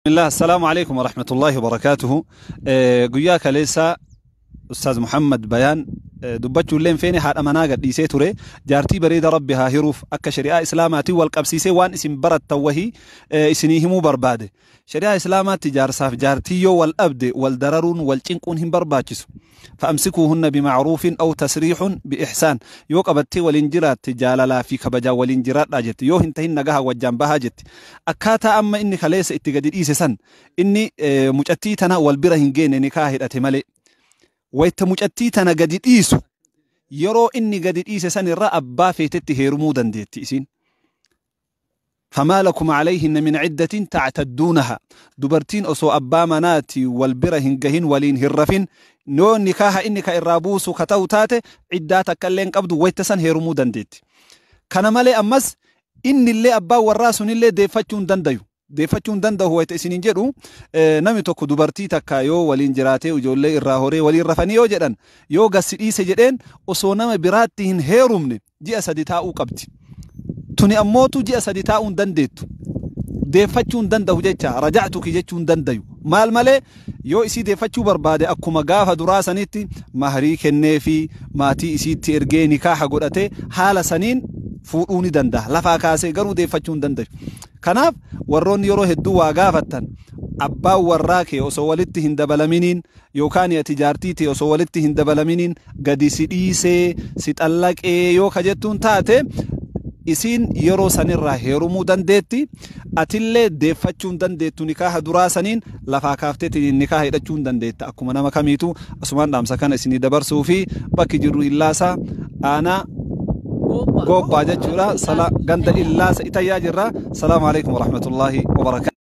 Bismillah, Assalaamu alaikum warahmatullahi wabarakaatuhu. Guyyaa kaleessaa Ustaaz Muhammad Bayaan dubbachuullee hin feene haadha manaa gadhiisee ture. Jaartii bareeda Rabbi haa hiruuf akka shari'aa Islaamaatiin wal qabsiisee waan isin barattan wahii isinii himuu barbaade. Shari'aa Islaamaatti jaarsaaf jaartii yoo wal dhabde wal dararuun wal cinquun hin barbaachisu. Fa'amsikuuhunna bima'ruufin aw tasriixun bi'ihsaan. Yoo qabattee waliin jiraatte jaalalaa fi kabajaan waliin jiraadhaa jetti. Yoo hin tahin nagahaan wajjaan bahaa jetti. Akkaataa amma inni kaleessa itti gadi dhiise san inni mucattii tana wal bira hin geenne nikaa hidhate malee. Wayta mucattii tana gadi dhiisu yeroo inni gadi dhiise san irraa abbaa feetetti heerumuu dandeetti isiin. Famaa lakum calayhinna min ciddatin tactadduunaha. Dubartiin osoo abbaa manaati wal bira hin gahin waliin hin rafin yoo nikaaha inni ka irraa buusu ka ta'u taate ciddaa takka illee hin qabdu wayta san heerumuu dandeetti. Kana malee ammas innillee abbaan warraa sunillee deeffachuu hin dandayu. Deeffachuu hin danda'u wayta isiniin jedhu namni tokko dubartii takka yoo waliin jiraatee ijoollee irraa horee waliin rafanii yoo jedhan yoo gassi dhiise jedheen osoo nama biraatti hin heerumne ji'a sadi taa'uu qabdi. Tuni ammootu ji'a sadi taa'uu hin dandeettu. Deeffachuu hin danda'u jecha raja'tuki jechuu hin dandayu. Maal malee yoo isii deeffachuu barbaade akkuma gaafa duraa sanitti mahrii kenneefi maatii isiitti ergee nikaaha godhatee haala saniin fuudhuu ni danda'a. Lafaa kaasee garuu deeffachuu hin dandayu. Kanaaf warroonni yeroo hedduu waa gaafattan abbaan warraa kee osoo walitti hin dabalaminiin yookaan ati jaartii tee osoo walitti hin dabalaminiin gadi si dhiisee si xallaqee yoo ka jettuun taate isiin yeroo sanirraa heerumuu dandeetti atillee deeffachuu hin dandeettu nikaaha duraa saniin lafaa kaafteetiin nikaaha hidhachuu hin dandeetta akkuma nama kamiitu asumaan dhaamsa kana isinii dabarsuu fi bakki jirru illaasaa aanaa goobbaa jechuudha sala ganda illaasa itayyaa jirra salaamu alaikum warahmatullaahi wabarakaatu.